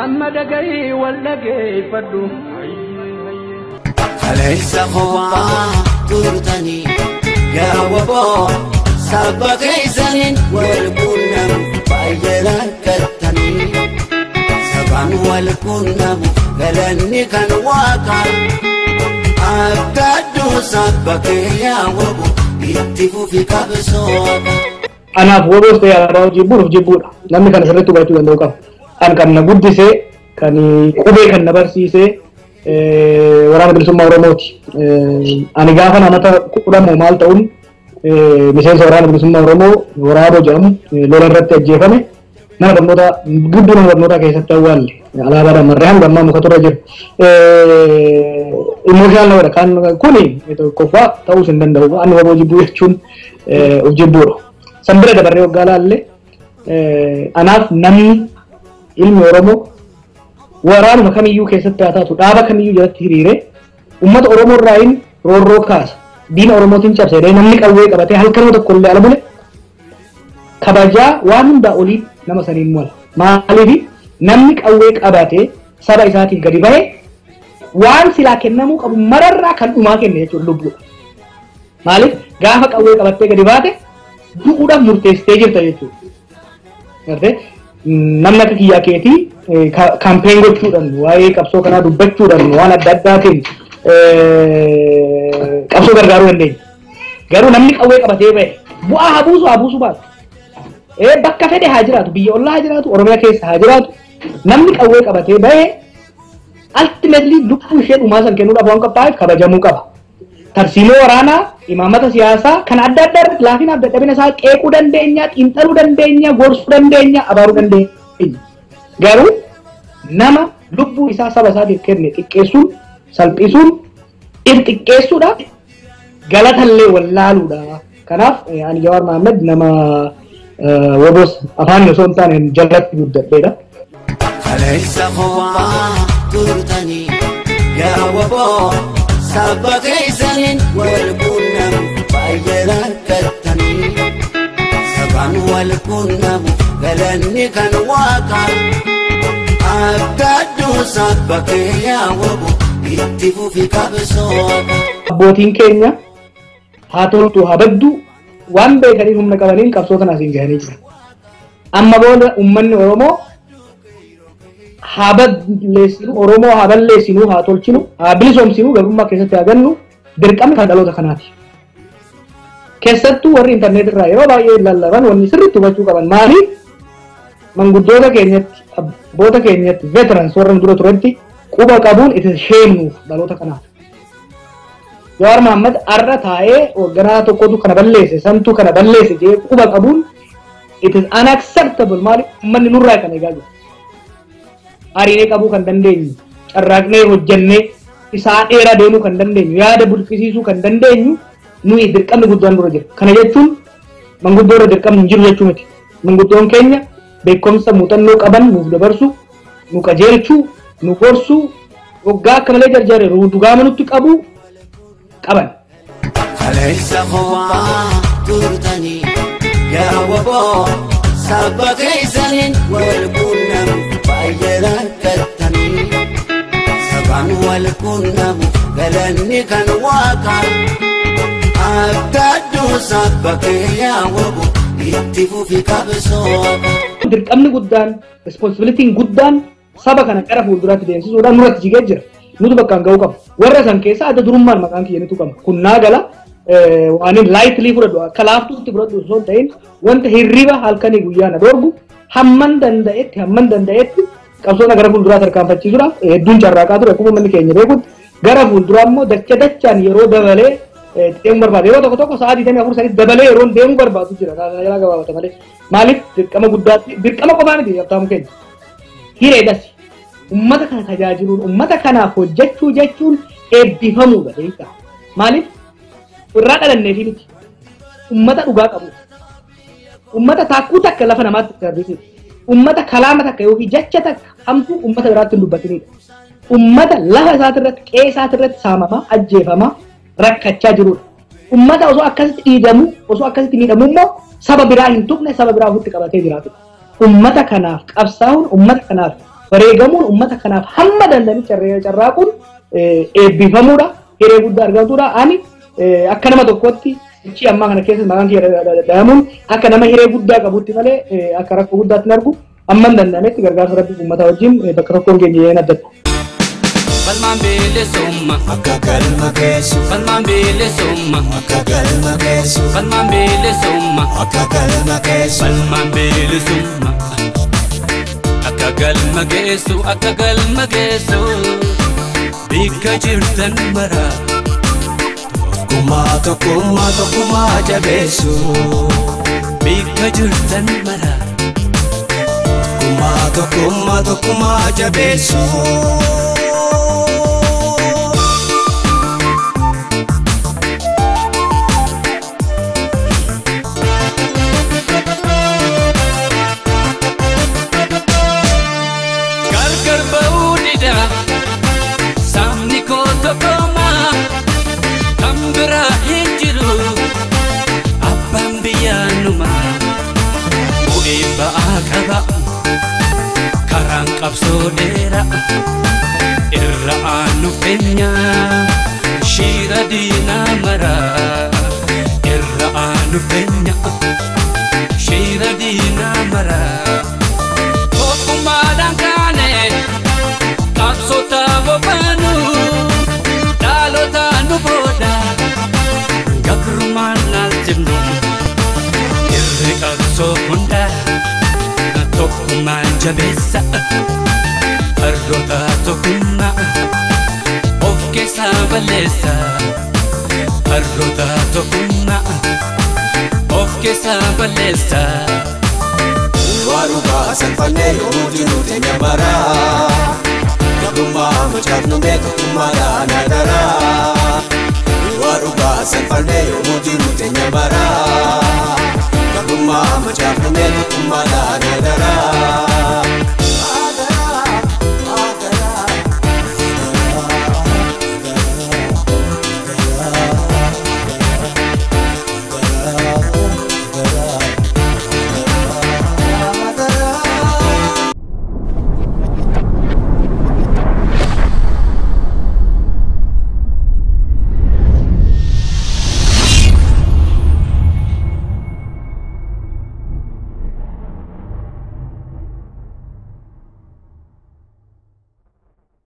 Amma dhagahi wal dhageeffadhu. Kaleessa kophaa turtanii yaa waboo saba keessaniin wal quunnamu baay'ee rakkattanii sabaan wal quunnamu galanni kan waaqaa akka adduu saba kee yaa waboo itti fufi qabsooqa. Anaaf woboos ta'e alaabaa jibbuun of jibbuudha. Namni kana sirriitti hubachuu danda'u qaba. An kan na guddisee, kan qubee kan na barsiisee Waraana Bilisummaa Oromooti. Ani gaafa namata 10 maal ta'uun miseensa Waraana Bilisummaa Oromoo Waraaboo jedhamu lola irratti ajjeefame mana barnootaa guddina mana barnootaa keessatti awwaalle alaabaadhaan marree hanga ammaa muka turre jira. Emotional nama kan kuni tokkoffaa ta'uus hin danda'u. Ani waboo jibbuu jechuun of jibbuudha. San bira dabarree waggaa laalle anaaf namni ilmi Oromoo waraanuma kamiyyuu keessatti haa taatu dhaaba kamiyyuu jalatti hiriiree uummata Oromoo irraayin roorroo kaasa. Diina Oromootiin cabsee namni qawwee qabatee halkanuma tokko illee ala bule kabajaa waan hundaa olii nama saniin mala. Maaliif namni qawwee qabatee saba isaatiif gadi bahe waan silaa kennamuu qabu mararraa kan dhumaa kenne jechuudha lubbuudha. Maaliif gaafa qawwee qabattee gadi baate du'uudhaaf murteessitee jirta jechuudha. Gartee namni akka kiyyaa keetii kaampeen gochuudhaan waa'ee qabsoo kanaa dubbachuudhaan waan adda addaatiin qabsoo gargaaruu dandeenya. Garuu namni qawwee qabatee bahe bu'aa haa buusu haa buusu baatu. Bakka fedhe haa jiraatu biyya ollaa haa jiraatu Oromiyaa keessa haa jiraatu namni qawwee qabatee bahe ultimately lubbuu ishee dhumaa san kennuudhaaf waan qophaa'eef kabajamuu qaba. Tarsiimoo waraanaa imaamata siyaasaa kan adda addaa irratti laafinaaf dadhabina isaa qeequu dandeenya, xiinxaluu dandeenya, gorsuu dandeenya, abaaruu dandeenya. Garuu nama lubbuu isaa saba isaatiif kenne xiqqeessuun, salphisuun, if xiqqeessuudha, galatallee wallaaluudha. Kanaaf ani Jawaar Mohaammed nama woboos afaan osoo hin taane jalatti guddadheedha. Kaleessa kophaa turtanii yaa waboo saba keessaniin wal quunnamu baay'ee rakkattanii sabaan wal quunnamu galanni kan waaqaa akka adduu saba kee yaa waboo itti fufi qabsooqa. Abbootiin keenya haa toltu haa baddu waan beekaniif humna qabaniin qabsoo kana asiin gahanii jiran. Amma booda uummanni Oromoo haa balleessinu, Oromoo haa balleessinu, haa tolchinu, haa bilisoomsinu, gabrummaa keessatti haa gannu dirqama kan dhaloota kanaati. Keessattuu warri intarneet irraa yeroo baay'ee lallaban wanni sirriitti hubachuu qaban maali? Manguddoota keenyatti, abboota keenyatti, veterans warra dura turetti quba qabuun it is shame nuuf dhaloota kanaaf. Jawaar Mohaammed har'a taa'ee hoogganaa tokkotu kana balleesse, santu kana balleesse jedhee quba qabuun it is unacceptable. Maali? Uummanni nurraa kan eegaa jiru. Ariinee qabuu kan dandeenyu, carraaqnee hojjennee isaa dheeraa deemuu kan dandeenyu, yaada burqisiisuu kan dandeenyu nuyi dirqamni guddaan dura jira. Kana jechuun manguddoo irra dirqamni hin jiru jechuu miti. Manguddoon keenya beekumsa muuxannoo qaban nuuf dabarsu, nu qajeelchuu, nu gorsuu, waggaa akka malee jarjare dhugaama nutti qabu qaban. Kaleessa kophaa turtanii yaa waboo saba keessaniin wal quunnamu baay'ee rakkattanii sabaan wal quunnamu galanni kan waaqaa akka adduu saba kee yaa waboo itti fufi qabsooqa. Dirqamni guddaan, responsibilitiin guddaan saba kana gara fuulduraatti deemsisuudhaan nurratti jigee jira. Nutu bakkaan ga'uu qaba. Warra san keessa adda durummaan maqaan kiyya ni tuqama. Kun naa gala waan lightly fudhadhu akka laaftuutti fudhadhu osoo hin ta'in wanta hirriba halkanii guyyaa na dorgu hamman danda'etti qabsoon gara fuulduraa tarkaanfachiisuudhaaf hedduun carraaqaa ture akkuma uummanni keenya beekutti gara fuulduraa immoo dacha dachaan yeroo dabalee deemuu barbaada. Yeroo tokko tokko sa'aa 24 sanitti dabalee yeroon deemuu barbaadu jira. Jalaa gabaabata malee. Maaliif dirqama guddaatti dirqama qofaa miti qabxaamu keenya. Hireedhas uummata kana tajaajiluun uummata kanaaf hojjechuu jechuun eebbifamuudha beekaa. Maaliif irraa dhalannee fi miti. Uummata dhugaa qabu. Uummata taakkuu takka lafa namaatti darbisuudha. Uummata kalaama takka yookiin jecha takka hamtuu uummata biraatti hin dubbatinidha. Uummata lafa isaatirratti qe'ee isaatirratti saamamaa ajjeefamaa rakkachaa jirudha. Uummata osoo akkasitti dhiigamu osoo akkasitti miidhamu immoo saba biraa hin tuqne saba biraa ofitti qabatee jiraatudha. Uummata kanaaf qabsaa'uun uummata kanaaf Wareegamuun uummata kanaaf hamma danda'anii carraaquun eebbifamuudha. Hiree guddaa argatuudha. Ani akka nama tokkotti sochii ammaa kana keessatti maqaan kiyya dhahamuun akka nama hiree guddaa qabutti malee akka rakkoo guddaatti hin argu. Amma hin danda'ametti gargaarsa rabbii uummata wajjin bakka tokkoon keenya adda adda. Falmaan bilisummaa Akka galma geessu. Falmaan bilisummaa Akka galma geessu. Falmaan bilisummaa Akka galma geessu. Falmaan bilisummaa akka galma geessu, akka galma geessu, bikka jirtan mara. Tokkummaa, tokkummaa, tokkummaa jabeessu. Bikka jirtan mara. Tokkummaa, tokkummaa, tokkummaa jabeessu. Gargar ba'uu dida sabni koo tokkoma, kan biraa hin jiru, abbaan biyyaa numa. Bu'ee ba'aa qaba, karaan qabsoo dheera, irra aanuuf keenya shiira diinaa mara. Irra aanuuf keenya shiira diinaa mara. Tokkummaadhaan kaane qabsoota bobaanu, dhaloota nu booda gabrummaan naalchifnu. Irri qabsoo hunda tokkummaan jabeessa, fardoota tokkummaa of keessaa balleessa. Fardoota tokkummaa of keessaa balleessa. Walumaa salphannee yoomuu jiru teenya maraa. Gabrummaa macaafnu mee tokkummaadhaan adaraa. Walumaa salphannee yoomuu jiru teenya maraa.